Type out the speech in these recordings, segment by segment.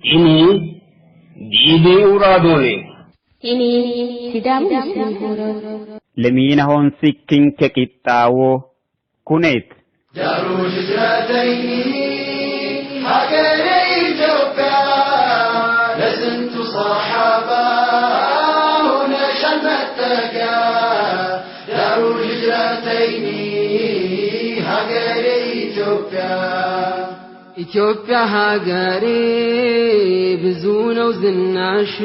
Tini DBU raadoone. Tini Sidaamu Musliim Huurooti. Lemiina honsikkinke qixxaawo kuneeti. ዳሩ ሂጅረተይኒ ሀገሬ ኢትዮጵያ ለስንቱ ሰሓባ ሆነሻል መጠጊያ። ዳሩ ሂጅረተይኒ ሀገሬ ኢትዮጵያ። ኢትዮጵያ ሀገሬ ብዙ ነው ዝናሽ፣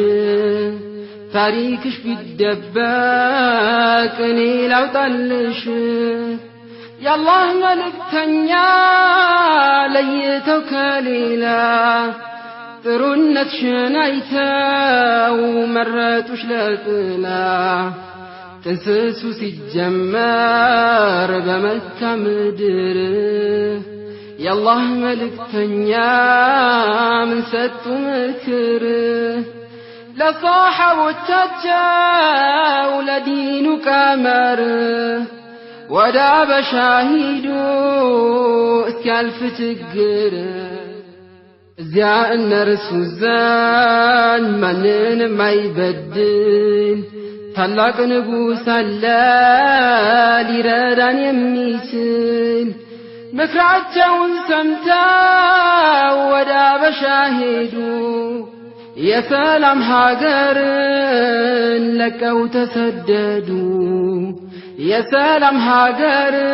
ታሪክሽ ቢደበቅ እኔ ላውጣልሽ። የአላህ መልእክተኛ ለይተው ከሌላ ጥሩነትሽን አይተው መረጡሽ ለጥላ። ጥንስሱ ሲጀመር በመካ ምድር የአላህ መልእክተኛ ምን ሰጡ ምክር ለሰሓቦቻቸው ለዲኑ ቀመር ወደ አበሻ ሂዱ እስኪያልፍ ችግር እዚያ እነርሱ ዘንድ ማንንም አይበድል ታላቅ ንጉሥ አለ ሊረዳን የሚችል። ምክራቸውን ሰምተው ወደ አበሻ ሄዱ። የሰላም ሀገርን ለቀው ተሰደዱ። የሰላም ሀገርን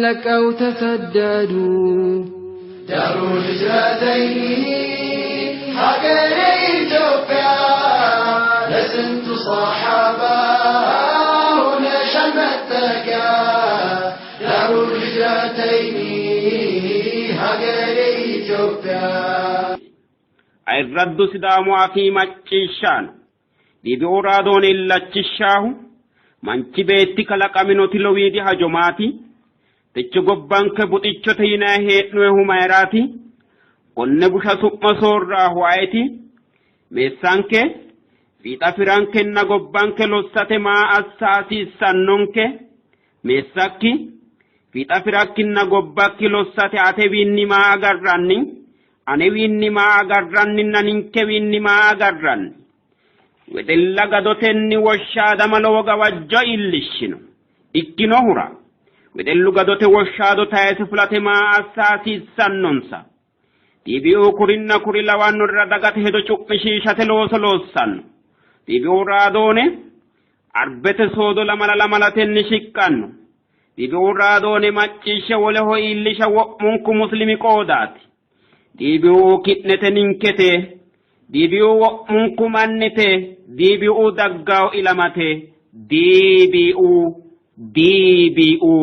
ለቀው ተሰደዱ። ዳሩ ሂጅረተይኒ ሀገሬ ኢትዮጵያ ለስንቱ ሰሓባ ሆነሻል መጠጊያ። ዳሩ ሂጅረተይኒ ሀገሬ ኢትዮጵያ። Ayirraddu Sidaamu afii macciishshaano DBU raadoone illachishshaahu manchi beetti kalaqaminoti lowiidi hajo maati? Techo gobbanke buxichote yinanni hee'noyihu mayiraati? Konne busha su'ma soorraahu ayeti? Meessanke fiixa firankenna gobbanke lossate maa assa hasiissannonke? Meessakki fiixa firakkinna gobbakki lossate atewiinni maa agarranni? Anewiinni maa agarranninna ninkewiinni maa agarranni? Wedella gadotenni woshshaadama lowo gawajjo iillishshino. Ikkinohura wedellu gadote woshshaado tayise fulate maa assa hasiissannonsa? DBU kurinna kuri lawannorira dagate hedo cu'mishiishate looso loossanno. DBU raadoone Arbete soodo lamala lamalatenni shiqqanno. DBU raadoone macciishshe woleho iillisha wo'munku muslimi qoodaati. DBU ki'nete ninkete. DBU wo'munku mannite. DBU daggawo ilamate. DBU DBU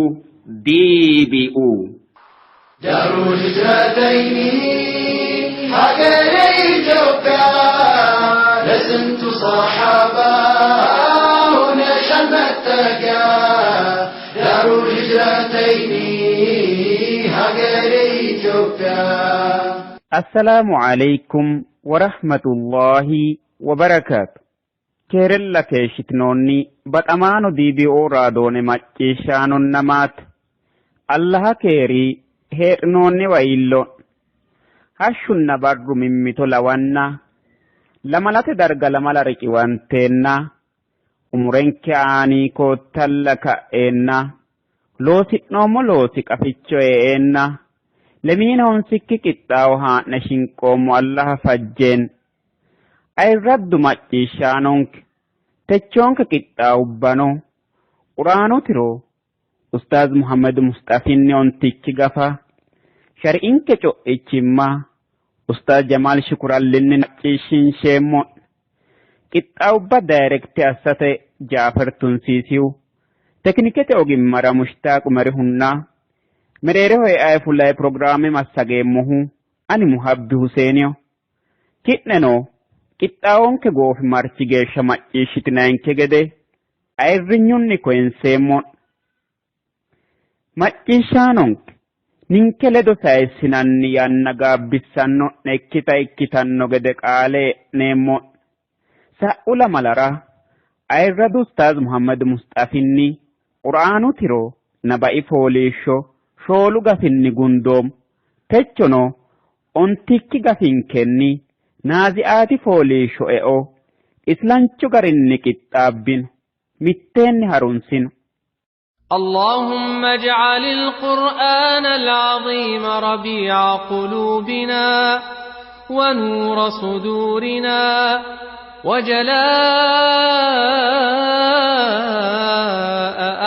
DBU. ዳሩ ሂጅረተይኒ ሀገሬ ኢትዮጵያ ለስንቱ ሰሓባ ሆነሻል መጠጊያ። ዳሩ ሂጅረተይኒ ሀገሬ ኢትዮጵያ። Assalaamu alaikum warahmatullahi wabarakaatu. Keerella keeshshitinoonni baxamaano DBO raadoone macciishshaanonna maate. Allaha keeri hee'noonniwa iillo'ne. Hashshunna barru mimmito lawanna lamalate darga lamala riqiwanteenna umurenke aani koottalla ka'eenna loosi'noommo loosi qaficho e'eenna lemiina honsikki qixxaawo haa'ne shinqoommo Allaha fajjeen. Ayirraddu macciishshaanonke techoonke qixxaawubbano Quraanu tiro Ustaaz Muhammad Musxafinni ontikki gafa shari'inke co'ichimma Ustaaz Jamaal Shukurallinni macciishshiinsheemmo. Qixxaawubba dayirekte assate Jaafer Tunsiisihu tekinikete ogimmara Mushtaaq Umerihunna mereeroho eae fulayi pirogiraame massageemmohu ani Muhabbi Huseeniho. Ki'neno qixxaawonke goofimarchi geeshsha macciishshitinayinke gede ayirrinyunni koyinseemmo'ne. Macciishshaanonke Ninke ledo sayissinanni yanna gaabbissanno'nekkita ikkitanno gede qaale e'neemmo'ne. Sa'u lamalara ayirradu Ustaaz Muhammad Musxafinni Qur'aanu tiro Nabai fooliishsho shoolu gafinni gundoommo. Techono ontikki gafinkenni Naaziaati fooliishsho eo islanchu garinni qixxaabbino. Mitteenni harunsino. اللهم اجعل القرآن العظيم ربيع قلوبنا ونور صدورنا وجلاء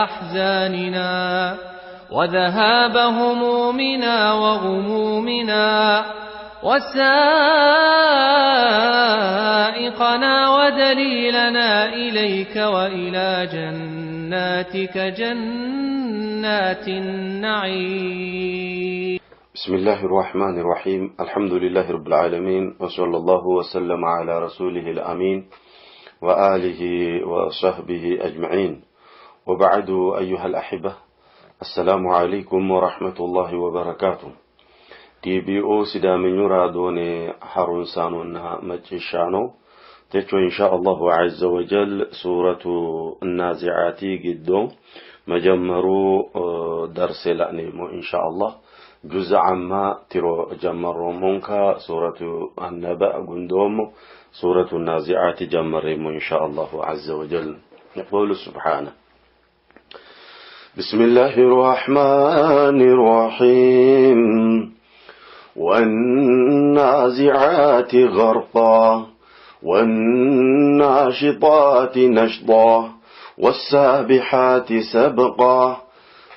أحزاننا وذهاب همومنا وغمومنا وسائقنا ودليلنا إليك وإلى جناتك جنات النعيم. بسم الله الرحمن الرحيم. الحمد لله رب العالمين، وصلى الله وسلم على رسوله الأمين وآله وصحبه أجمعين، وبعد. أيها الأحبة، السلام عليكم ورحمة الله وبركاته. DBO Sidaaminyu raadoone harunsaanonna macciishshaano, techo insha Allahu azza wa jal suuratu naazi'aati giddo majammaru darse la'neemmo insha Allah. Juz amma tiro jammarroommonka, suuratu annaba gundoommo, suuratu naazi'aati jammarreemmo insha Allahu azza wa jal. يقول سبحانه: بسم الله الرحمن الرحيم، والنازعات غرقا، والناشطات نشطا، والسابحات سبقا،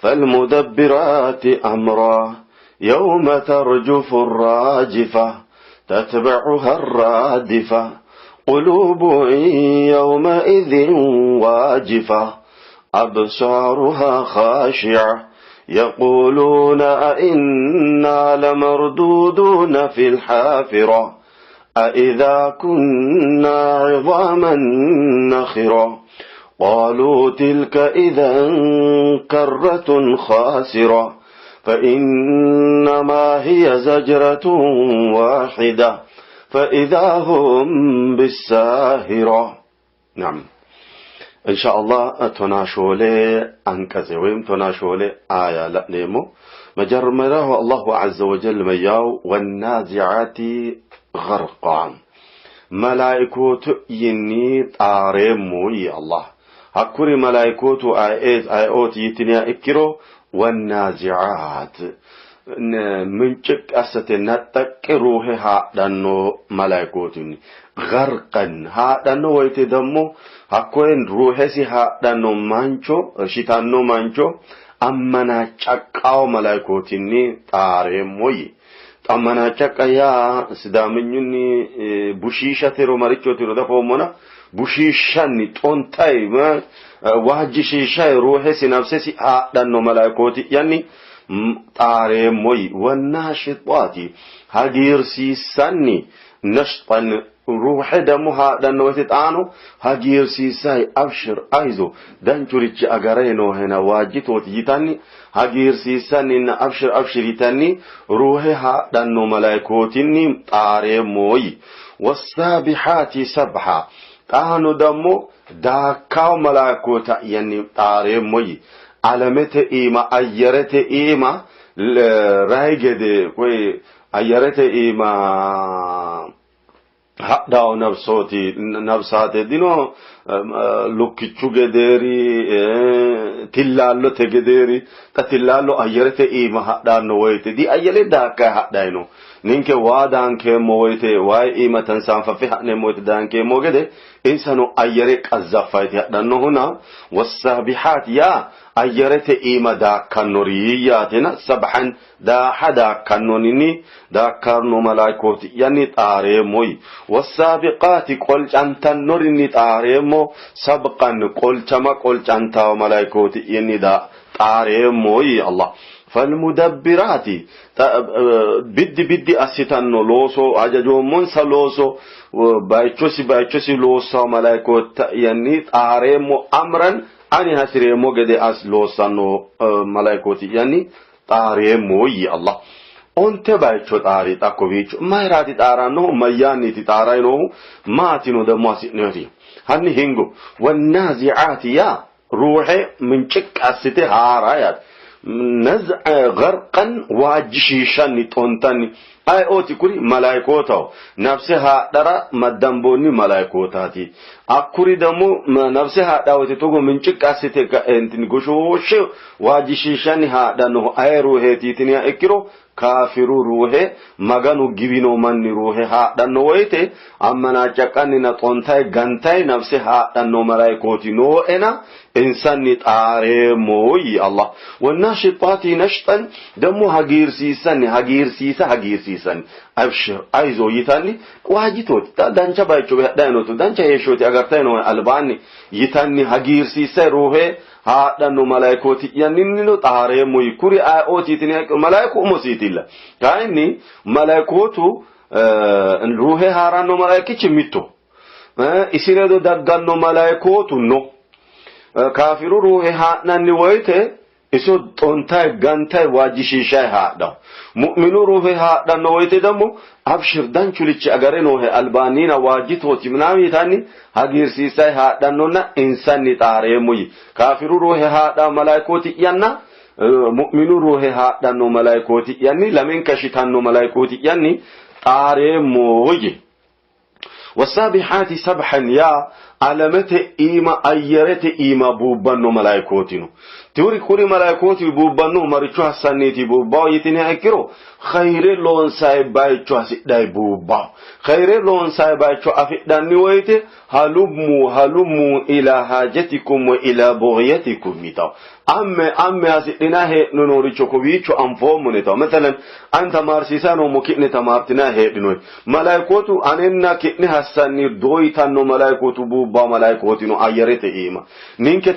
فالمدبرات أمرا، يوم ترجف الراجفة تتبعها الرادفة، قلوب يومئذ واجفة، أبصارها خاشعة، يقولون أئنا لمردودون في الحافرة، أئذا كنا عظاما نخرة، قالوا تلك إذا كرة خاسرة، فإنما هي زجرة واحدة فإذا هم بالساهرة. نعم، إن شاء الله tonaa shoole አንቀጽ ወይም tonaa shoole አያ la'neemmo. መጀመሪያው አላሁ ዐዘ ወጀል መያው ወናዚዓቲ ገርቃ malaa'ikootu yinni xaareemmo yi Allah. Hakkuri malaa'ikootu ayeooti yitiniha ikkiro, wannaazi'aat ምንጭቅ assate naxxaqqe ruuhe haadhanno malaa'ikootunni, garqan haadhanno woyte ደግሞ hakkoye ruuhesi haadhanno mancho, shitanno mancho ammanacaqqawo malaa'ikootinni xaareemmo yi. Ammanacaqqa yaa sidaaminyunni bushiishatero marichootiro dafoommona, bushiishshanni xontay waajjishiishay ruuhesi nafsesi haadhanno malaa'ikooti'yanni xaareemmo yi. Wannaashixaati hagiirsiissanni, nashxan ruuhe ደግሞ haadhanno woyte xaano hagiirsiissay, abshir ayzo danchurichi agare noohena waajjitooti yitanni hagiirsiissanninna abshir abshir yitanni ruuhe haadhanno malaa'ikootinni xaareemmo yi. Wassaabihaati sabha xaano ደግሞ daakkawo malaa'ikoota'yanni xaareemmo yi. Alamete iima ayyarete iima rayi gede koy ayyarete iima hadhawo nabsooti nabsaate dino, lukkichu gedeeri, tillaallote gedeeri. Xa tillaallo ayyarete iima hadhanno woyte di ayyare daakkayi hadhayi no. Ninke waa daankeemmo woyte wayi iima tansaanfaffe ha'neemmo woyte daankeemmo gede insano ayyare qazzaffayti hadhannohuna, wassaabihaat yaa ayyarete iima daakkannori yaatena, sabhan daaha daakkannoninni daakkanno malaa'ikooti'yanni xaareemmo yi. Wassaabiqaati qolcantannorinni xaareemmo, sabqan qolchama qolcantawo malaa'ikooti'yanni xaareemmo yi Allah. Falmudabbiraati biddi biddi assitanno looso, hajajoommonsa looso bayichosi bayichosi loossawo malaa'ikooti'yanni xaareemmo, amran ani hasireemmo gede as loossanno malaa'ikooti'yanni xaareemmo yii Allah. Onte bayicho xaari xa kowiicho mayiraati xaarannohu mayyaanniiti xaaray noohu maatino demmo hasi'niyoti hanni hingo wannaazi'aati yaa ruuhe minciq assite haara yaate naz'a gharqan waajjishiishshanni xontanni ayeooti kuri malaayikootaho nafse haadhara maddamboonni malaayikootaati akkuri ደግሞ nafse haadha woyte togo minciq assite ka'eentinni goshooshshe waajjishiishshanni haadhannohu aye ruuheeti yitiniha ikkiro kaafiru ruuhe Maganu giwino manni ruuhe haadhanno woyite ammanaaccaqanninna xontay gantay nafse haadhanno malaayikooti nooena insanni xaareemmo yii Allah. Wannaashixaati nashxan ደግሞ hagiirsiissanni hagiirsiisa hagiirsiissanni abshir ayzo yitanni waajjitooti dancha bayicho hadhayi nootto dancha heeshshooti agartayi noohe albaanni yitanni hagiirsiissay ruuhe haadhanno malaykooti'yanninnino xaareemmo yii. Kuri ayeooti yitiniha ikkiro malayku umosiitilla. Kayinni malaykootu ruuhe haa'ranno malaykichi mitto. Isi ledo dagganno malaykootu no. Kaafiru ruuhe haa'nanni woyite iso xontay gantay waajjishiishay haadhawo. Mu'minu ruuhe haadhanno woyite ደግሞ abshir danchulichi agare noohe albaannina waajjitooti ምናምን yitanni hagiirsiissay haadhannonna insanni xaareemmo yii. Kaafiru ruuhe haadha malaykooti'yanna mu'minu ruuhe haadhanno malaykooti'yanni lamenka shitanno malaykooti'yanni xaareemmo yii. Wasaabihaati sabhan yaa alamete iima ayyerete iima buubbanno malaayikooti no. Turi kuri malaayikooti buubbannohu maricho hassanniiti buubbawo yitiniha ikkiro khayre loonsayi bayicho hasidhayi buubbawo. Khayre loonsayi bayicho afidhanni woyite halummu halummu ila haajatikum wa ila bughiyatikum yitawo. Amme amme hasidhina heedhinooniricho kowiicho anfoommo yitawo. Masalan ani tamaarsiisayi noommo ki'ne tamaartinayi heedhinoyi. Malaykootu anenna ki'ne hassanni doyitanno malaykootu buubba malaykootino ayyerete iima. Ninke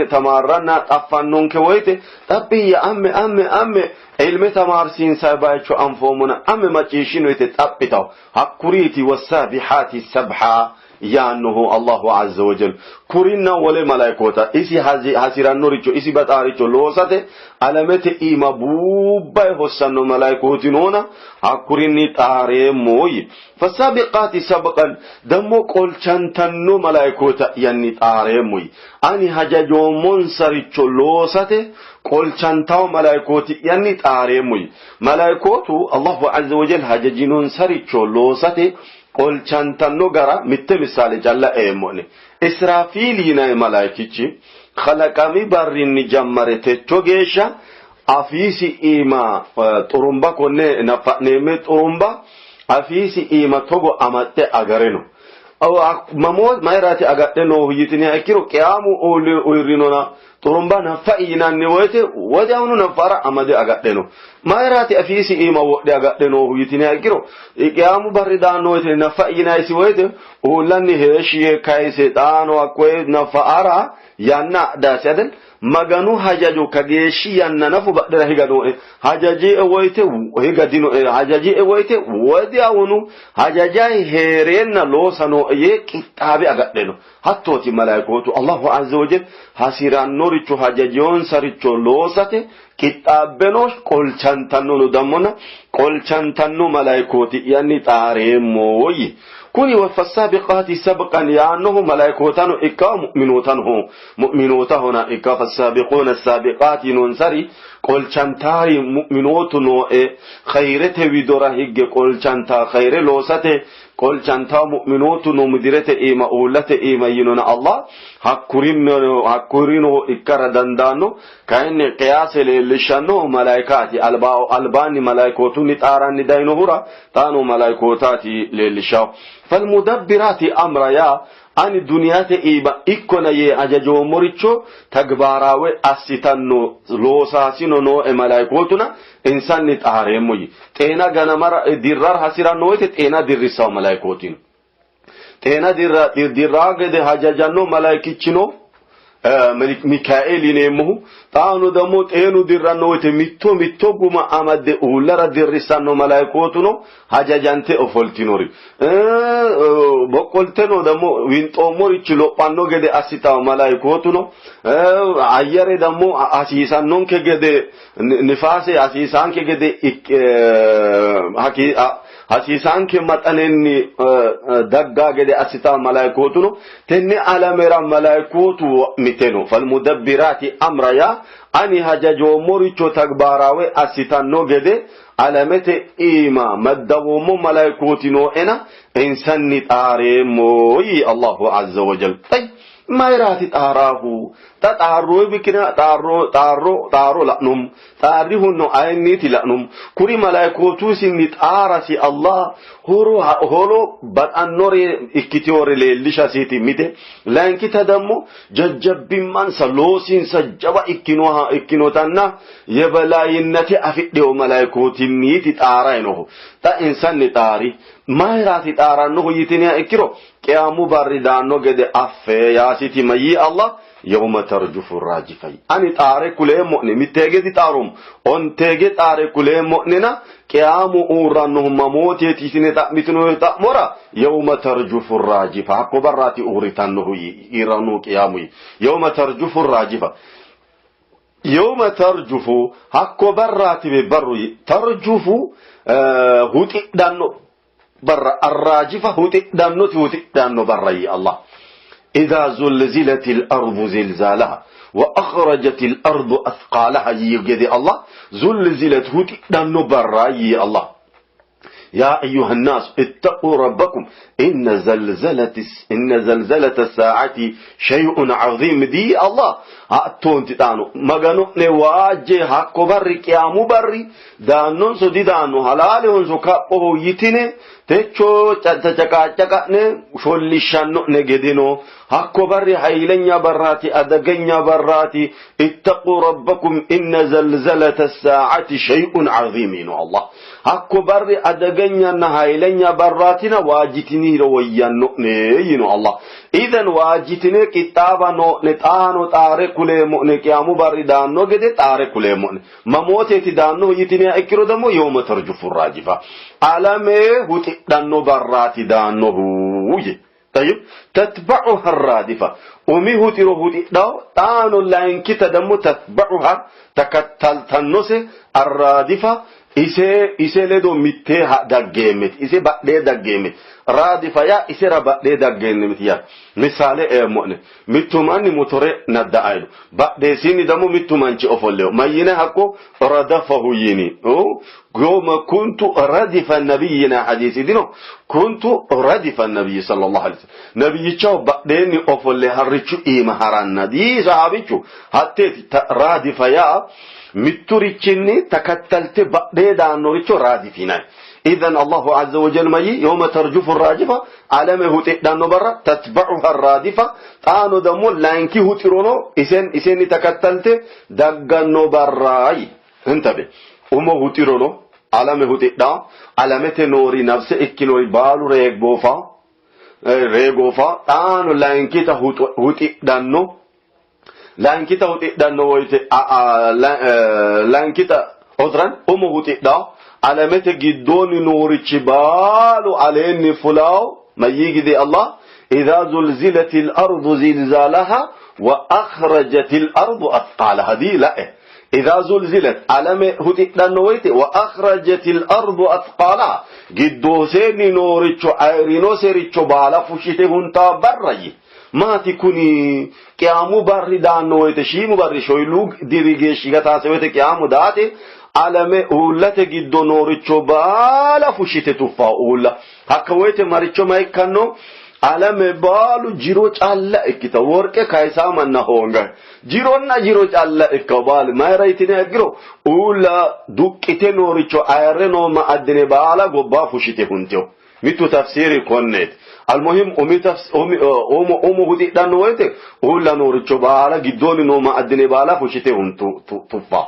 tamaarranna xaffannonke woyite xaphi amme amme amme ilme tamaarsiinsayi bayicho anfoommona amme macciishshino yite xaphitawo. Hakkuriiti wassaabihaati sabha yaannohu Allahu azza wa jal. Kurinna wole malaykota isi hasi'rannoricho isi baxaaricho loosate alamete iima buubbay hossanno malaykooti noona hakkurinni xaareemmo yii. Fasaabiqaati sabqan dammo qolchantanno malaykota'yanni xaareemmo yii. Ani hajajoommonsaricho loosate qolchantawo malaykooti'yanni xaareemmo yii. Malaykootu Allahu azza wa jal hajajinonsaricho loosate qolchantanno gara mitte missaale calla eemmo'ne. Israafiili yinanni malaayikichi kalaqami barrinni jammare techo geeshsha afiisi iima xurumba konne naffa'neemme xurumba afiisi iima togo amaxxe agare no. Mamoo mayiraati agadhe noohu yitiniha ikkiro qiyaamu uurrinona Xurumba naffa'i yinanni woyite wodiyaawunu naffara amade agadhe no. Mayiraati afiisi iima wodhe agadhe noohu yitiniha ikkiro qiyaamu barri daanno woyite naffa'i yinayisi woyite uullanni heeshshi yee kayise xaano hakkoye naffa'ara yanna adhasi adel Maganu hajajo kageeshshi yanna nafu badhera higa nooe hajajie woyite higa dinoe hajajie woyite wodiyaawunu hajajayi hee'reenna loosa nooe yee qixxaabe agadhe no. Hattooti malaykootu Allahu azza wa jal hasi'rannoricho hajajiyonsaricho loosate qixxaabbeno qolchantannono dammona qolchantanno malaykooti'yanni xaareemmo yii. Kuni fassaabiqaati sabqan yaannohu malaykootano ikka mu'minootano mu'minootahona ikka fassaabiquuna saabiqaati yinoonsari qolchantaari mu'minootu nooe khayrete widora higge qolchanta khayre loosate Qolchantawo mu'minootu no midirete iima uullate iima yinona Allah hakkurino ikkara dandaanno kayinni qiyaase leellishshannohu malaayikaati albaanni malaayikootunni xaaranni dayinohura xaano malaayikootaati leellishshawo falmudabbiraati amra yaa ani duniyate iima ikkona yee hajajoommoricho tagbaaraawe assitanno loosaasino nooe malaayikootuna insanni xaareemmo yii. Xeena ganamara dirrara hasi'ranno woyte xeena dirrissawo malaayikootino. Xeena dirra dirraa gede hajajanno malaayikichino Mikaeel yineemmohu xaano ደግሞ xeenu dirranno woyte mitto mitto guma amadde uullara dirrissanno malaayikootuno hajajante ofoltinori. Qolteno ደግሞ winxoommorichi lophanno gede assitawo malaikootu no. Ayyare ደግሞ hasiisannonke gede nifaase hasiisaanke gede hasiisaanke maxanenni daggaa gede assitawo malaikootu no. Tenne alamera malaikootu wo'mite no. Falmudabbiraati amra yaa ani hajajoommoricho tagbaaraawe assitanno gede alamete iima maddawoommo malaikooti nooena insanni xaareemmo yii Allahu azza wa jal. Xay mayiraati xaaraahu? Xa xaarroo bikina xaarro xaarro xaaro la'num xaarrihunno ayinniiti la'num kuri malaikootusinni xaarasi Allah horo horo baxannore ikkiteore leellishasiiti mite layinkita dammo jajjabbimmansa loosinsa jawa ikkinoha ikkinotanna yebelayinnate afidhino malaikootinniiti xaarayinohu xa insanni xaari mayiraati xaarannohu yitiniha ikkiro qiyaamu barri daanno gede affe yaasiti mayyii Allah yawma tarjufu raajifa ani xaare kuleemmo'ne mitteege dixaaroommo onteege xaare kuleemmo'nena qiyaamu uurrannohu mamooteeti yitine xa'mitinoe xa'mora yawma tarjufu raajifa hakko barraati uurritannohu iirrannohu qiyaamu yawma tarjufu raajifa yawma tarjufu hakko barraatiwe barru tarjufu huxidhanno barra arraajifa huxidhannoti huxidhanno barra yi Allah إذا زلزلت الأرض زلزالها وأخرجت الأرض أثقالها يجدي الله زلزلت هتدن برا يي الله يا أيها الناس اتقوا ربكم إن زلزلة إن زلزلة الساعة شيء عظيم دي الله hattoonti xaano magano'ne waajje hakko barri qiyaamu barri daannonso didaanno halaalehonso kaphoho yitine techo tacaqaacaqa'ne shollishshanno'ne gedeno hakko barri haylenya barraati adagenya barraati ittaquu rabbakum inna zalzalata saa'ati shay'un aziim yino Allah hakko barri adagenyanna haylenya barraatina waajjitiniro woyyanno'ne yino Allah Idhan waajjitine qixxaawa noo'ne xaano xaare kuleemmo'ne qiyaamu barri daanno gede xaare kuleemmo'ne mamooteeti daannohu yitiniha ikkiro ደግሞ yawma tarjufu raajifa alame huxidhanno barraati daannohu ye طيب تتبعها الرادفة umi huxiro huxidhawo xaano layinkita ደግሞ تتبعها takattaltannose arraadifa ise ise ledo mittee daggeemmeti ise badhee daggeemmeti raadifa yaa isera badhee daggeemmeti yaa misaale eemmo'ne mittu manni motore nadda'ayno badheesiinni ደግሞ mittu manchi ofolleyo mayyine hakko radafahu yini yawma kuntu radifa nabiyyina hadiisi dino kuntu radifa nabiyyi sallallahu alaihi wasallam nabiyyichaho badheenni ofolle harrichu iima haranna dii sahaabichu hatteeti raadifa yaa mitturichinni takattalte badhee daannoricho raadif yinanni. Idhan Allahu azza wa jal mayi yawma tarjufu raajifa alame huxidhanno barra tatba'uha raadifa xaano dammo layinki huxirono isen isenni takattalte dagganno barra yi intabe umo huxirono alame huxidha alamete noori nafse ikkinori baalu reegoofa reegoofa xaano layinkita huxidhanno layinkita huxidhanno woyte layinkita odran umo huxidhawo alamete giddoonni noorichi baalu aleenni fulawo mayyii gide Allah idha zulzilati al-ardu zilzalaha wa akhrajati al-ardu athqalaha di la'e idha zulzilat alame huxidhanno woyte wa akhrajati al-ardu athqalaha giddoseenni nooricho ayirinosericho baala fushshite huntaa barra yi Maati kuni qiyaamu barri daanno woyte shiimu barri shoyiluu diri geeshshi gataase woyte qiyaamu daate alame uullate giddo nooricho baala fushshite tuffaa uulla hakka woyte maricho ma ikkanno alame baalu jiro calla ikkita worqe kayisaa manna hoonga jironna jiro calla ikka baali mayira yitine ikkiro uulla duqqite nooricho ayirre noo ma'addine baala gobba fushshite hunteo Mittu tafsiiri konneeti. Almuhim umi umi umo umo huxidhanno woyte uulla nooricho baala giddoonni noo ma'addine baala fushshite huntu tuffa.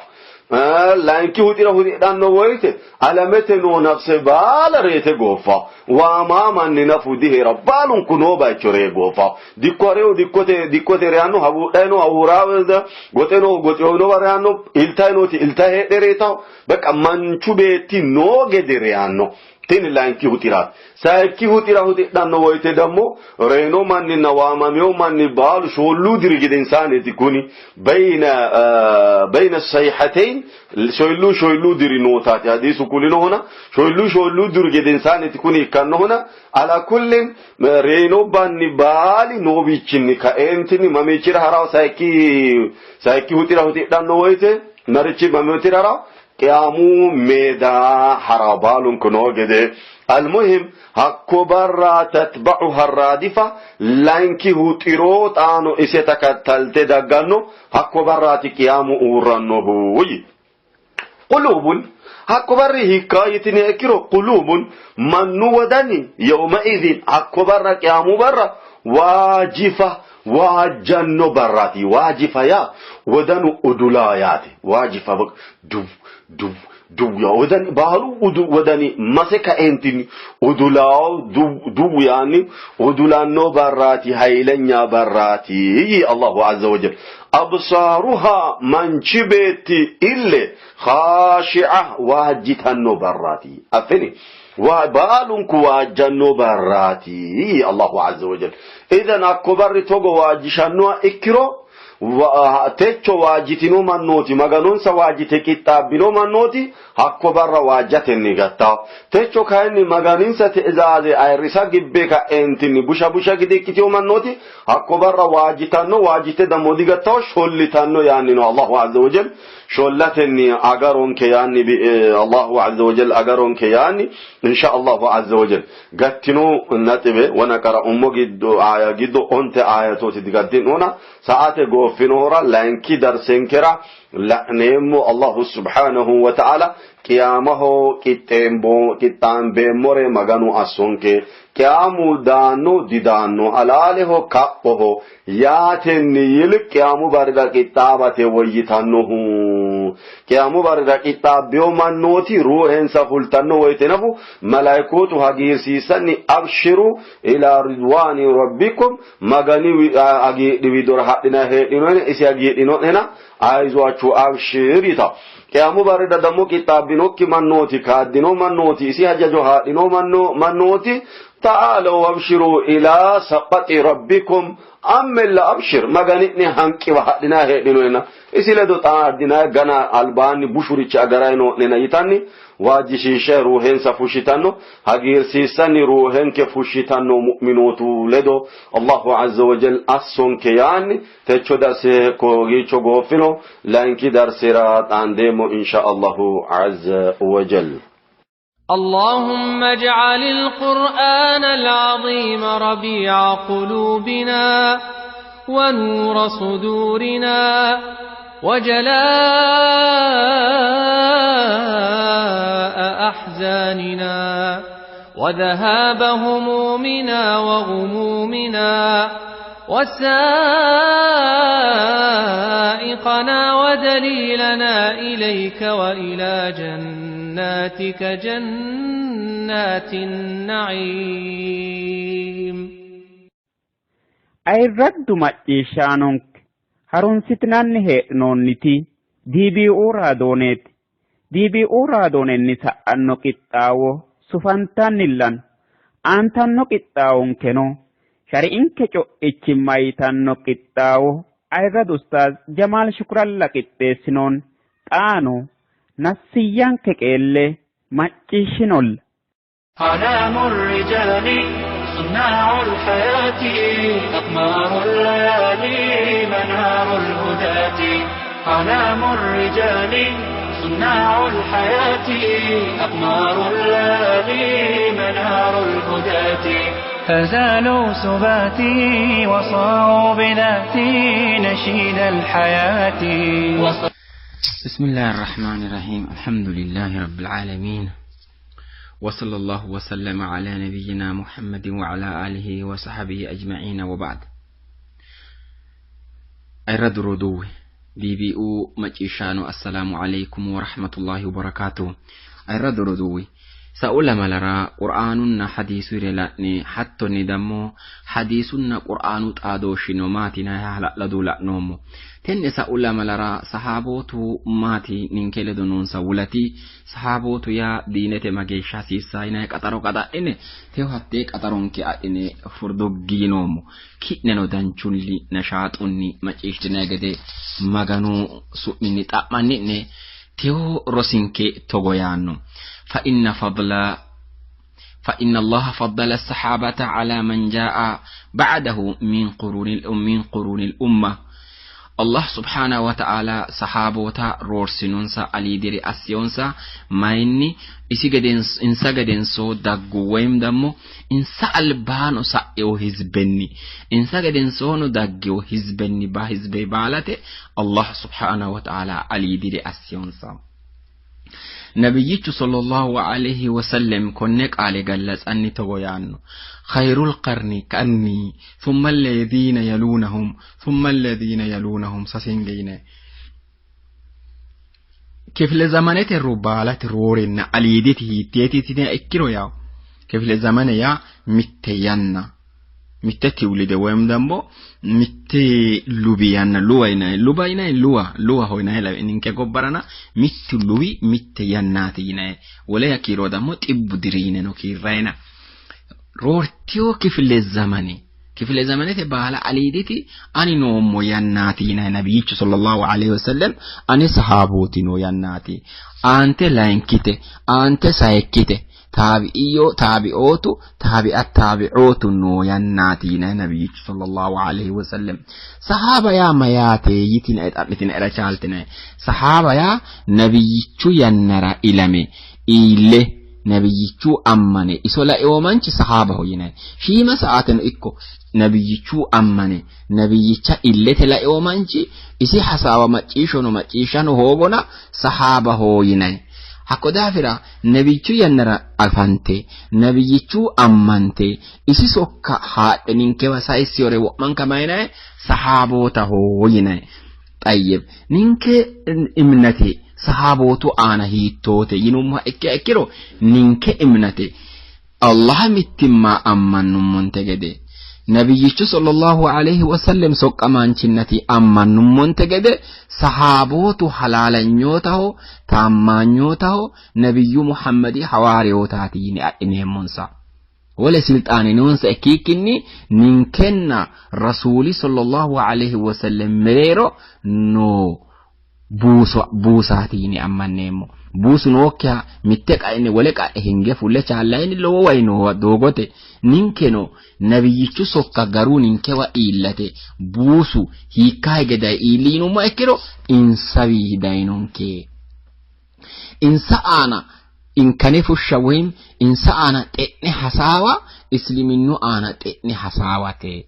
Layinki huxira huxidhanno woyte alamete noo nafse baala reete gooffa. Waamaa manni nafu diheera baalunku noo bayicho ree gooffa. Dikko harehu dikkote dikkote reyanno haguudhayi noo haguuraa goxe noo goxewonowa reyanno iltayi nooti iltayi heedhe reetawo. Beqa manchu beetti noo gede reyanno. Tini layinki huxiraati. Sayikki huxira huxidhanno woyite dammo reyino manninna waamamino manni baalu shoollu diri gedensaanniiti kuni bayna bayna sayhateyn shoyilluu shoyilluu diri nootaati hadiisu kulinohuna shoyilluu shoyilluu diri gedensaanniiti kuni ikkannohuna ala kullin reyino banni baali noowiichinni kaeentinni mamiichira harawo sayikki sayikki huxira huxidhanno woyite marichi mamiichira harawo qiyaamu meeda harawo baalunku noo gede almuhim hakko barra tatba'uha raadifa layinki huxiro xaano ise takattalte dagganno hakko barraati qiyaamu uurrannohu yi quluubun hakko barri hiikka yitiniha ikkiro quluubun mannu wodani yawma idin hakko barra qiyaamu barra waajifa waajjanno barraati waajifa yaa wodanu udulaa yaate waajifa duw duw duw yaa wodani baalu udu wodani mase kaeentinni udulaawo duw duw yaanni udulanno barraati haylenya barraati yii Allahu azza wa jal absaaruha manchi beetti ille khaashi'a waajjitanno barraati affini baalunku waajjanno barraati yii Allahu azza wa jal idan hakko barri togo waajjishannoha ikkiro techo waajjitino mannooti maganonsa waajjite qixxaabbino mannooti hakko barra waajjatenni gattawo techo kayinni maganinsa ti'izaaze ayirrisa gibbe ka'eentinni busha busha gide ikkitino mannooti hakko barra waajjitanno waajjite dammo digattawo shollitanno yaanni no Allahu azza wa jal shollatenni agaronke yaanni Allahu azza wa jal agaronke yaanni insha Allahu azza wa jal gattino naxibe wona qara'ummo giddo aaya giddo onte aayatooti digattinona sa'ate gooffinohura layinki darsenkera la'neemmo Allahu subhanahu wa ta'ala qiyaamaho qixxeembo qixxaambeemmore maganu assonke qiyaamu daanno didaanno alaaleho kaphoho yaatenni yiliq qiyaamu barrira qixxaabate woyyitannohu qiyaamu barrira qixxaabbiyo mannooti ruuhensa fultanno woyite nafu malaykootu hagiirsiissanni abshiru ila ridwaani rabbikum magani hagiidhi widora hadhina heedhinoene isi hagiidhino'nena ayizwachu abshir yita qiyaamu barrira dammo qixxaabbinokki mannooti kaaddino mannooti isi hajajo haadhino mannooti ta'aalaw abshiru ila saphati rabbikum ammella abshir magani'ne hanqiwa hadhina heedhinoena isi ledo xaaddina gana albaanni bushurichi agaray noo'nena yitanni waajjishiishshe ruuhensa fushshitanno hagiirsiissanni ruuhenke fushshitanno mu'minootu ledo Allahu azza wa jal assonke yaanni techo darse kogiicho gooffino layinki darsera xaandeemmo insha Allahu azza wa jal. اللهم اجعل القرآن العظيم ربيع قلوبنا ونور صدورنا وجلاء أحزاننا وذهاب همومنا وغمومنا وسائقنا ودليلنا إليك وإلى جناتك جنات النعيم Ayirraddu macciishshaanonke harunsitinanni heedhinoonniti DBU raadooneeti. DBU raadoonenni sa'anno qixxaawo sufantannillan aantanno qixxaawonkeno shari'inke co'ichimma yitanno qixxaawo ayirradu ustaaz Jamaal Shukuralla qixxeessinoon xaano nassiyyanke qeelle macciishshinolla. أعلام الرجال صناع الحياة أقمار الليالي منار الهداة أعلام الرجال صناع الحياة أقمار الليالي منار الهداة فزالوا سباتي وصاروا بذاتي نشيد الحياة بسم الله الرحمن الرحيم الحمد لله رب العالمين وصلى الله وسلم على نبينا محمد وعلى آله وصحبه أجمعين وبعد أيرد ردوه بي بي أو مجيشانو السلام عليكم ورحمة الله وبركاته أيرد ردوه Sa'u lamalara Qur'aanunna hadiisuyire la'ne hattonni dammo hadiisunna Qur'aanu xaadooshshino maati yinanniha hala'ladu la'noommo. Tenne sa'u lamalara sahaabootu maati ninke ledo noonsa wulati, sahaabootu yaa diinete mageeshsha hasiissaa yinanni qaxaro qaxadhine teyo hattee qaxaronke adhine furduggi yinoommo. Ki'neno danchunni nashaaxunni macciishshitinanni gede Maganu su'minni xa'manni'ne teyo rosinke togo yaanno. Fa inna fadla fa inna Allaha faddala as-sahabata ala man jaa'a ba'dahu min qurunil min qurunil umma. Allah subhanahu wa ta'ala sahaboota roorsinonsa aliidire assiyonsa mayinni isi gedens insa gedensoo daggu woyim dammo insa albaano sa'ewo hizbenni insa gedensoono daggewo hizbenni ba hizbe baalate Allah subhanahu wa ta'ala aliidire assiyonsa. Nabiyyichu sallallahu alayhi wasallam konne qaale gallatsanni togo yaanno: khayrul qarni qarni thumma alladhina yalunahum thumma alladhina yalunahum sasenge yine kifile zamanete baalate roorenna aliiditi hiitteeti yitiniha ikkiro yawo kifile zamane yaa mitte yanna mitte tiwlide woyim dammo mitte lubi yanna luwa yinanni luba yinanni luwa luwaho yinanni lawi ninke gobbarana mittu luwi mitte yannaati yinanni wole ya kiiro dammo xibbu diri yineno kiirrayina roortiyo kifile zamani kifile zamanete baala aliiditi ani noommo yannaati yinanni nabiyyichu sallallahu alaihi wasallam ane sahaabooti noo yannaati aante layinkite aante sayikkite taabi'iyyo taabi'ootu taabi'a taabi'ootu noo yannaati yinanni nabiyyichu sallallahu alaihi wasallam. Sahaaba yaa mayaate yitinae xa'mitinaera chaaltinae. Sahaaba yaa nabiyyichu yannara ilame iille nabiyyichu ammane iso laewo manchi sahaabaho yinanni. Shiima sa'aateno ikko nabiyyichu ammane nabiyyicha illete laewo manchi isi hasaawa macciishshono macciishshano hoogona sahaabaho yinanni. Hakko daafira nabiyyichu yannara afante nabiyyichu ammante isi sokka haadhe ninkewa sayissiyore wo'manka mayinayi sahaabootaho yinayi. Xayyib ninke imnate sahaabootu aana hiittoote yinummoha ikkiha ikkiro ninke imnate Allah mittimma ammannummonte gede nabiyyichu sallallahu alaihi wasallam soqqamaanchinnati ammannummonte gede sahaabootu halaalanyootaho taammaanyootaho nabiyyu Muhammadi hawaariyootaati yine adhineemmonsa. Wole silxaane noonsa ikkikkinni ninkenna rasuuli sallallahu alaihi wasallam mereero noo buusaati yine ammanneemmo. Buusu nookkiha mitte qaenni wole qae hinge fulle chaallayni lowo wayi noowa doogote ninkeno nabiyyichu sokka garu ninkewa iillate buusu hiikka hige dayi iilli yinummoha ikkiro insawii dayinonke. Insa aana inkane fushsha woyim insa aana xe'ne hasaawa isliminnu aana xe'ne hasaawate.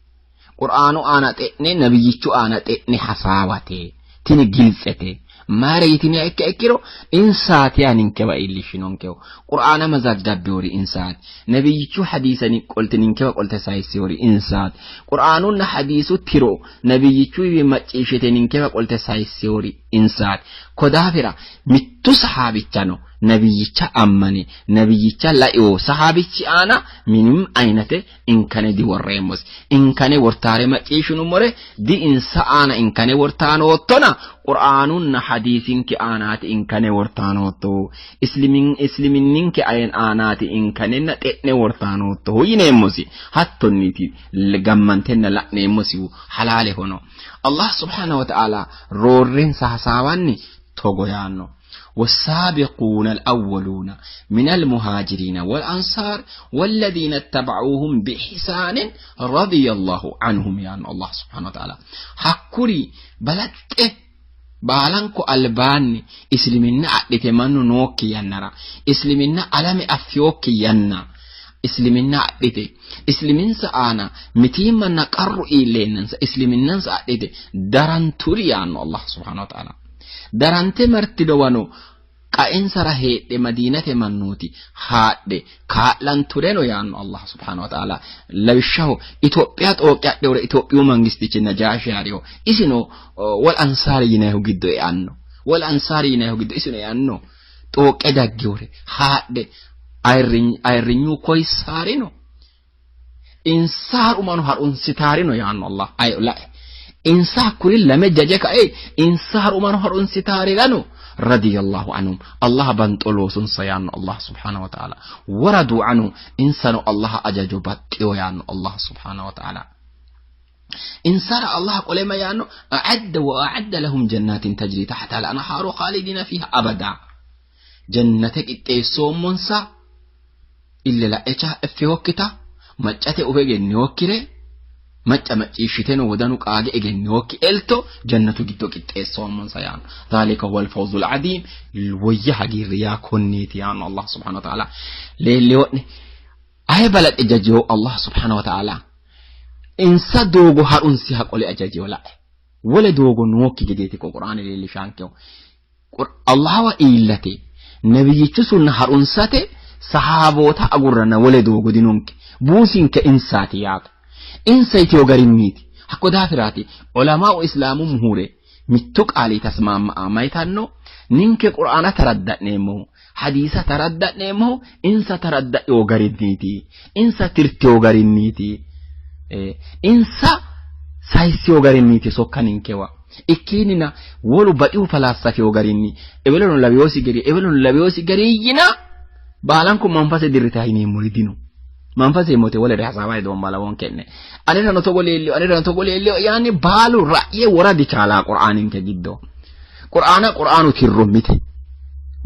Qur'aanu aana xe'ne nabiyyichu aana xe'ne hasaawate. Tini giltsete. Mayira yitiniha ikka ikkiro insaati yaa ninkewa iillishshinonkehu. Qur'aana mazaggabbewori insaati. Nabiyyichu hadiisani qolte ninkewa qolte sayissewori insaati. Qur'aanunna hadiisu tiro nabiyyichuwiwi macciishshite ninkewa qolte sayissewori insaati. Ko daafira mittu sahaabichano nabiyyicha ammane nabiyyicha laewo sahaabichi aana minim aynate inkane diworreemmosi. Inkane wortaare macciishshinummore di insa aana inkane wortaanoottona Qur'aanunna hadiisinke aanaati inkane wortaanoottohu. Islimin isliminninke ayen aanaati inkanenna xe'ne wortaanoottohu yineemmosi. Hattonniti gammantenna la'neemmosihu halaalehono. Allah subhanahu wa ta'ala roorrensa hasaawanni togo yaanno. والسابقون الأولون من المهاجرين والأنصار والذين اتبعوهم بإحسان رضي الله عنهم يعني الله سبحانه وتعالى حكوري بلد baalanko albaanni isliminna adhite mannu nookki yannara isliminna alame affiyokki yanna isliminna adhite isliminsa aana mitiimmanna qarru iilleennansa isliminnansa adhite daranturi yaanno Allah subhanahu wa ta'ala. Darante martinowano qaensara heedhe madiinate mannooti haadhe kaa'lantureno yaanno Allah subhanahu wa ta'ala. Lawishshaho Itophiya xooqqe adhewore Itophiyu mangistichi Najaashi hariho isino wol ansaari yinayihu giddo eanno. Wol ansaari yinayihu giddo isino eanno. Xooqqe daggewore haadhe Ayirrinyu koyissaarino insa harumano harunsitaarino yaanno Allah ayo lae insa hakkuri lame jaje kae insa harumano harunsitaarirano radiyallahu anhum Allah banxo loosunsa yaanno Allah subhanahu wa ta'ala waradu anhu insano Allah ajajo baxxiyo yaanno Allah subhanahu wa ta'ala insara Allah qole ma yaanno a'adda wa a'adda lahum jannatin tajri tahta al-anharu khalidina fiha abada jannate qixxeessoommonsa ille la'e effehokkita maccate ufe egennihokkire macca macciishshiteno wodanu qaage egennihokki elto jannatu giddo qixxeessoommonsa yaanno dhalika huwa alfawzu aladiim woyya hagiirri yaa konneeti yaanno Allah subhanahu wa ta'ala leelliho'ne aye balaxe jajiho Allah subhanahu wa ta'ala insa doogo harunsiha qole ajajiho la'e wole doogo nookki gedeeti ko qur'aani leellishaankehu Allahawa iillate nabiyyichu sunna harunsate sahaaboota agurranna wole doogo dinonke buusinke insaati yaate insa yiteyo garinniiti hakko daafiraati ulamaa'u islaamu muhure mittu qaali tasmaamma'a mayitanno ninke qur'aana taradda'neemmohu hadiisa taradda'neemmohu insa taradda'eyo garinniiti insa tirteyo garinniiti insa sayisseyo garinniiti sokka ninkewa ikkinnina wolu baxihu falaassafeyo garinni ewelono laweyoosi gari ewelono laweyoosi gari yina baalanku manfase dirrita yineemmori dino manfase mote wolere hasaawa hedoomma lawonke'ne anerano togo leelliyo anerano togo leelliyo yaanni baalu ra'ye wora dichaalaa qur'aaninke giddo qur'aana qur'aanu tirro mite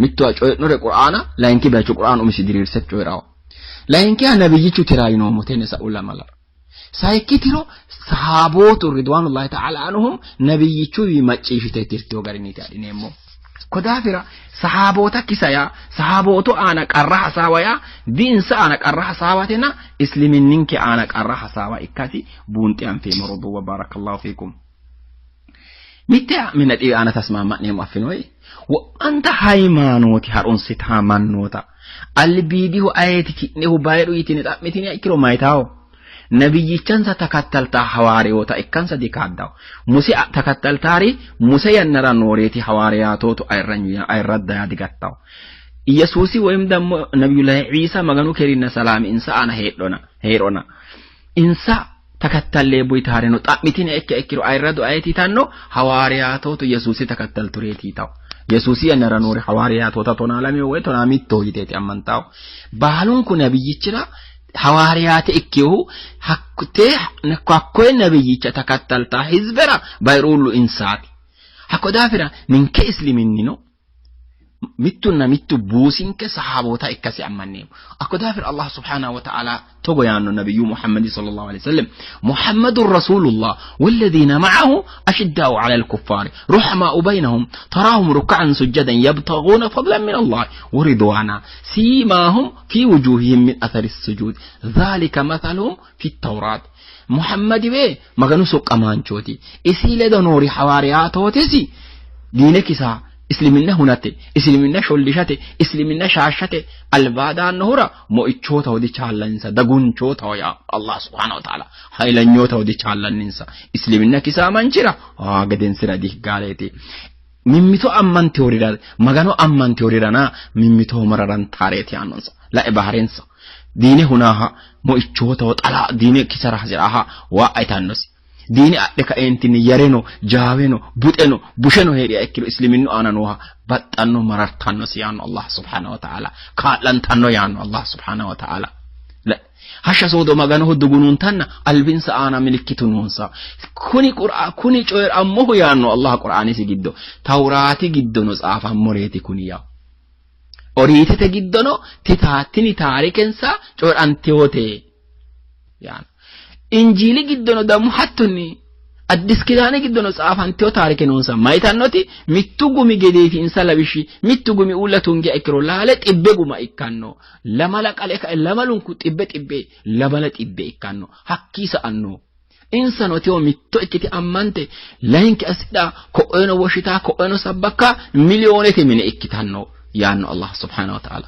mittowa coyi'nore qur'aana layinki bayicho qur'aanu umisi diriirse coyi'rawo layinkiha nabiyyichu tiraa yinoommo tenne sa'u lamalara sayikki tiro sahaabootu ridwaanullahi ta'ala anhum nabiyyichuwi macciishshite tirtiyo garinniiti adhineemmo. Ko daafira sahaaboota kisa yaa sahaabootu aana qarra hasaawa yaa diinsa aana qarra hasaawatena isliminninke aana qarra hasaawa ikkasi buunxe anfeemmo roduuwa barakallahu fiikum. Mitte mina dhibi aana tasmaama'neemmo affinoyi wo'manta hayimaanooti harunsitaa mannoota albiidihu ayeeti ki'nehu bayiru yitine xa'mitiniha ikkiro mayitawo nabiyyichansa takattaltaa hawaariyoota ikkansa dikaaddawo muse takattaltaari muse yannara nooreeti hawaariyaatootu ayirradda yaa digattawo Yesuusi woyim dammo nabiyullahi Iisa maganu kerinna salaami insa aana heedhona hee'rona insa takattallee buyitaareno xa'mitine ikke ikkiro ayirradu ayeeti yitanno hawaariyaatootu Yesuusi takattaltureeti yitawo. Yesuusi yannara noori hawaariyaatoota tonaa lameho woy tonaa mittoho yiteeti ammantawo. Baalunku nabiyyichira hawaariyaate ikkinohu hakkute hakkoye nabiyyicha takattaltaa hizbera bayiruullu insaati. Hakko daafira ninke isliminnino mittunna mittu buusinke sahaboota ikkasi ammanneemmo. Hakko daafira Allah subhanahu wa ta'ala togo yaanno nabiyyu Muhammadi sallallahu alaihi wasallam Muhammadun rasulullah walladhina ma'ahu ashidda'u 'ala al-kuffari ruhamaa'u bainahum tarahum ruk'an sujadan yabtaghuna fadlan min Allah wa ridwana simahum fi wujuhihim min athari as-sujud dhalika mathaluhum fi at-tawrat Muhammadi we Maganu soqqamaanchooti isi ledo noori hawaariyaatootesi diine kisa isliminna hunate isliminna shollishate isliminna shaashshate albaa daannohura moichootaho dichaallanninsa dagunchootaho yaa Allah subhanahu wa ta'ala haylanyootaho dichaallanninsa isliminna kisaa manchira aa gedensira dihiggaaleeti mimmito ammantehorira magano ammantehorirana mimmitoho mararantaareeti yaannonsa la'e baharensa diine hunaaha moichootaho xalaa diine kisara hasiraaha waa itannosi diine adhe kaeentinni yareno jaaweno buxeno busheno hee'riha ikkiro isliminnu aana nooha baxxanno marartannosi yaanno Allah subhanahu wa ta'ala kaa'lantanno yaanno Allah subhanahu wa ta'ala hashsha soodo maganoho dugunuuntanna albinsa aana milikkitu noonsa kuni qur'a kuni coyi'rammohu yaanno Allah qur'aanisi giddo tawraati giddono xaafammoreeti kuni yaa oriitete giddono tini taarikensa coyi'rantewote yaano injiili giddono dammo hattonni addis kidaane giddono tsaafantino taarike noonsa mayitannoti mittu gumi gedeeti insa lawishshi mittu gumi uulla tungiha ikkiro laale xibbe guma ikkanno lamala qale kae lamalunku xibbe xibbe lamala xibbe ikkanno hakkii sa'anno insano tewo mitto ikkite ammante layinki assidha ko'oyeno woshshita ko'oyeno sabbakka miliyoonete mine ikkitanno yaanno Allah subhanahu wa ta'ala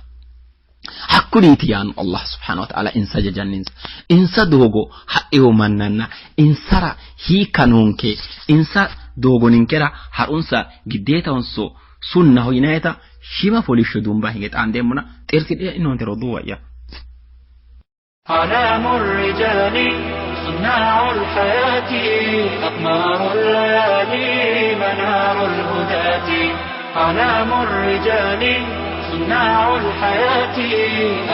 Hakkuriiti yaanno Allah subhanahu wa ta'ala insa jajanninsa. Insa doogo hadhiwo mannanna insara hiikka noonke insa doogo ninkera ha'runsa giddeetahonso sunnaho yinayita Shiima fooliishsho duumba hinge xaandeemmona xeertidhinoonte roduuwa'ya. أعلام الرجال صناع الحياة أقمار الليالي منار الهداة أعلام الرجال صناع الحياة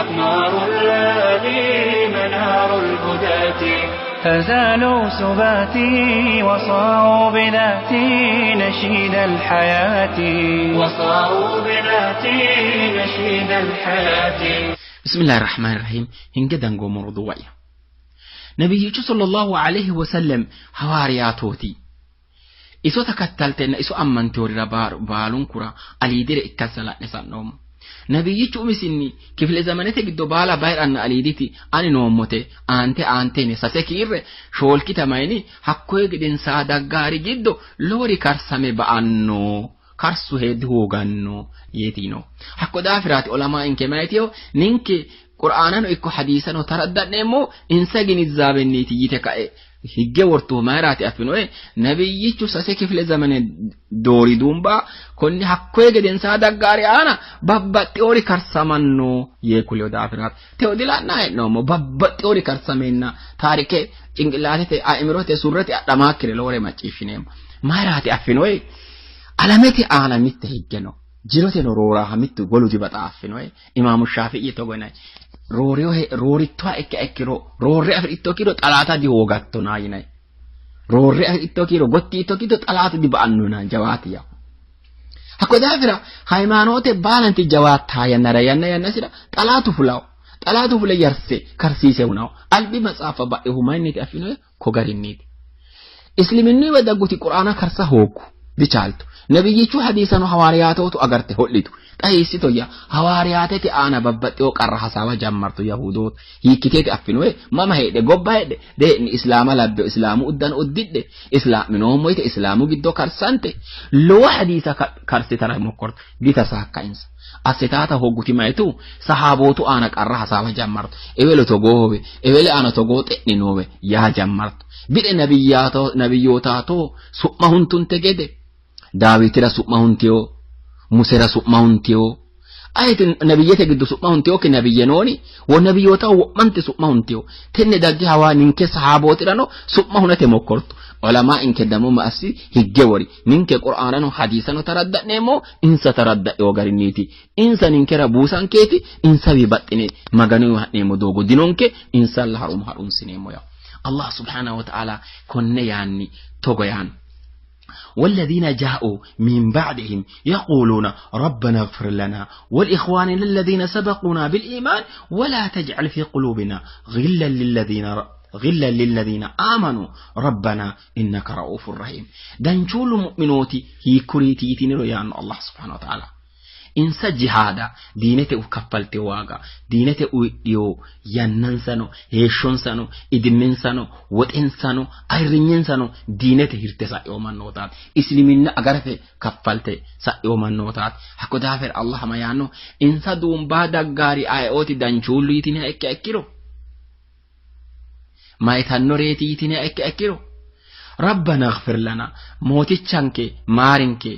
أقمار الليالي منار الهداة فزالوا سباتي وصاروا بذاتي نشيد الحياة وصاروا بذاتي نشيد الحياة Bismillahi rahmaani rahiim hinge dangoommo roduuwa'ya. Nabiyyichu sallallahu alaihi wasallam hawaariyaatooti. Iso takattaltenna iso ammanteorira baalunkura aliidire ikkansa la'ne sa'noommo. Nabiyyichu umisinni kifile zamanete giddo baala bayiranna aliiditi ani noommote aante aantene sase kiirre shoolkita mayini hakkoye gedensaa daggaari giddo lowori karsame ba'anno. Karsu heeddi hooganno yeetino. Hakko daafiraati olamaa inke mayitiyo ninke qur'aanano ikko hadiisano taradda'neemmo insa ginizaabenniiti yite ka'e higge wortuhu mayiraati affinoe nabiyyichu sase kifile zamane doori duumba konni hakkoye gedensaa daggaari aana babbaxxiyoori karsamanno yee kuliyo daafiraati. Teo dila'naa hee'noommo babbaxxiyoori karsameenna taarike cinqillaatete aimirote surrete adhamaakkire lowore macciishshineemmo. Mayiraati affinoe alamete aana mitte higge no. Jiroteno rooraha mittu wolu dibaxa affinoe imaamu shaafi'i togo yinanni rooriyohe roorittoha ikka ikkiro roorre afi'ritto kiiro xalaata dihoogattona yinanni roorre afi'ritto kiiro gotti yiitto kiiro xalaatu diba'anno yinanni jawaati yaa hakko daafira hayimaanoote baalanti jawaattaa yannara yanna yannasira xalaatu fulawo xalaatu fule yarse karsiise hunawo albi matsaafa ba'ehu mayinniti affinoe ko garinniiti isliminniwa dagguti quraana karsa hooggu dichaaltu nabiyyichu hadiisano hawaariyaatootu agarte ho'litu xa hiissitoyya hawaariyaatete aana babbaxxewo qarra hasaawa jammartu yahudootu hiikkiteeti affinoe mama heedhe gobba heedhe dee'ni islaama labbe islaamu uddano uddidhe islaaminoommo yite islaamu giddo karsante lowo hadiisa karsitara mokkortu ditasaakka insa assitaata hogguti mayitu sahaabootu aana qarra hasaawa jammartu ewelo togoowe ewele aana togoo xe'ni noowe yaa jammartu bidhe nabiyyootaatoo su'ma huntunte gede daawitira su'ma huntiyo musera su'ma huntiyo ayeti nabiyyete giddo su'ma huntiyokki nabiyye nooni wo nabiyyoota wo'mante su'ma huntiyo tenne dagge hawa ninke sahaabootirano su'ma hunate mokkortu olamaa inke damo ma assi higge wori ninke qur'aanano hadiisano taradda'neemmo insa taradda'ewo garinniiti insa ninkera buusankeeti insawi baxxine maganu ha'neemmo doogo dinonke insalla harumo harunsineemmo yawo allah subhanahu wa ta'ala konne yaanni togo yaanno والذين جاءوا من بعدهم يقولون ربنا اغفر لنا ولإخواننا الذين سبقونا بالإيمان ولا تجعل في قلوبنا غلا للذين غلا للذين آمنوا ربنا إنك رؤوف رحيم دنشول مؤمنوتي هي كريتي تنيرو يا الله سبحانه وتعالى insa jihaada diinete kaffalte waaga diinete uyidhiyo yannansano heeshshonsano idimensano woxensano ayirrinyensano diinete hirte sa'ewo mannootaati isliminna agarfe kaffalte sa'ewo mannootaati hakko daafira allah ma yaanno insa duumbaa daggaari ayeooti danchuullu yitiniha ikkiha ikkiro mayitannoreeti yitiniha ikkiha ikkiro rabbana ighfir lana mootichanke maarinke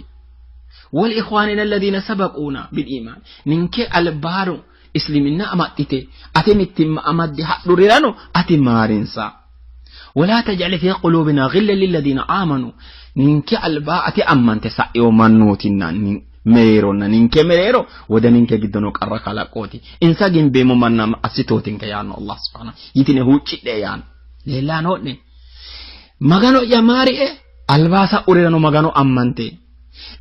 ولإخواننا الذين سبقونا بالإيمان ننك البارو إسلامنا أمتته أتمتم أمد حقررانو أتي مارنسا ولا تجعل في قلوبنا غلا للذين آمنوا ننك البا أتي أمن تسعيو منوتنا mereeronna ninke mereero wodaninke giddo noo qarra kalaqooti insa gimbeemmo manna assitootinke yaanno allah subhanahu yitine huuccidhe yaanno leellaan magano'ya maarie albaa sa'urirano magano ammante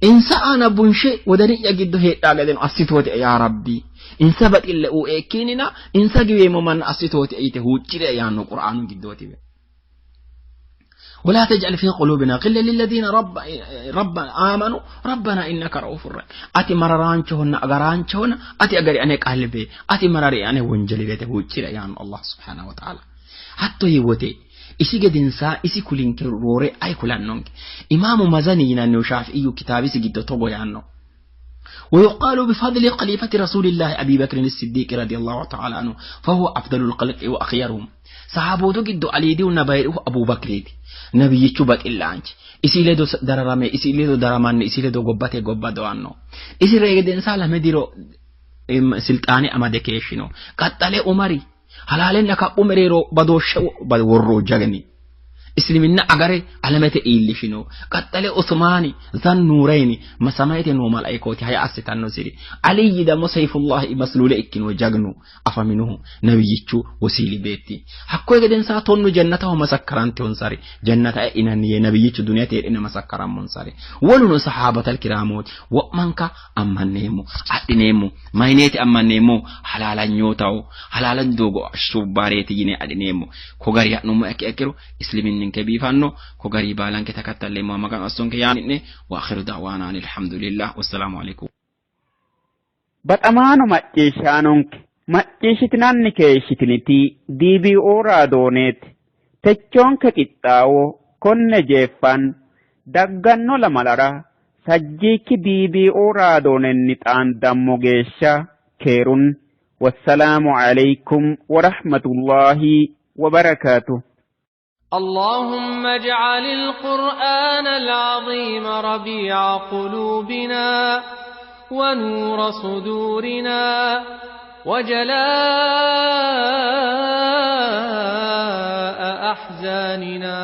insa aana bunshe wodani'ya giddo heedhaa gedeno assitootie yaa rabbi insa baxille uue ikkiinina insa giweemmo manna assitootie yite huuccire yaanno qur'aanu giddootiwe ولا تجعل في قلوبنا غلا للذين رب رب آمنوا ربنا إنك رؤوف رحيم أتي مررانچهن أغرانچهن أتي أغري أنا قلبي أتي مرري أنا ونجلي بيته huuccire yaanno Allah subhanahu wa ta'ala hatto yiwote isi gedensaa isi kulinke roore ay kulannonke imaamu mazani yinannihu shaafi'iyyu kitaabisi giddo togo yaanno ويقال بفضل خليفة رسول الله أبي بكر الصديق رضي الله تعالى عنه فهو أفضل الخلق وأخيرهم. صحابوتو جدو عليدي ونبايره أبو بكر نبيچو baxxillaanchi isi ledo dararame isi ledo daramanni isi ledo gobbate gobba doanno isi regedensa lame diro silxaane amade keeshshino qaxxale umari halaalenna kaphu mereero badooshshe worro jagni isliminna agare alamete iillishino qaxxale usmaani zannuurayni masamayete noo malaikooti haya assitannosiri aliyyi damo seyfullahi masluule ikkino jagnu afaminohu nabiyyichu wosiili beetti hakkoye gedensaa tonnu jannataho masakkarantehonsari jannata e'inanni yee nabiyyichu duniyate heedhine masakkarammonsari woluno sahaabatal kiraamooti wo'manka ammanneemmo adhineemmo mayineeti ammanneemmo halaalanyootaho halaalan doogo subbaareeti yine adhineemmo ko gari ha'nummo ikke ikkiro isliminninke biifanno ko gari baalanke takattalleemmo maganu assonke yaani'ne wa akhiru da'waana anil hamdulillah wassalaamu alaikum. Baxamaano macciishshaanonke macciishshitinanni keeshshitiniti DBO raadooneeti techoonke qixxaawo konne jeeffan dagganno lamalara sajjiikki DBO raadoonenni xaandammo geeshsha keerun wassalaamu alaikum warahmatullaahi wabarakaatuh. اللهم اجعل القرآن العظيم ربيع قلوبنا ونور صدورنا وجلاء أحزاننا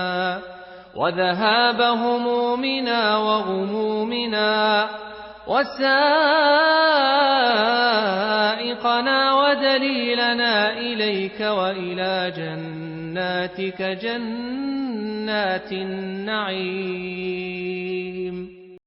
وذهاب همومنا وغمومنا وسائقنا ودليلنا إليك وإلى جناتك جنات النعيم.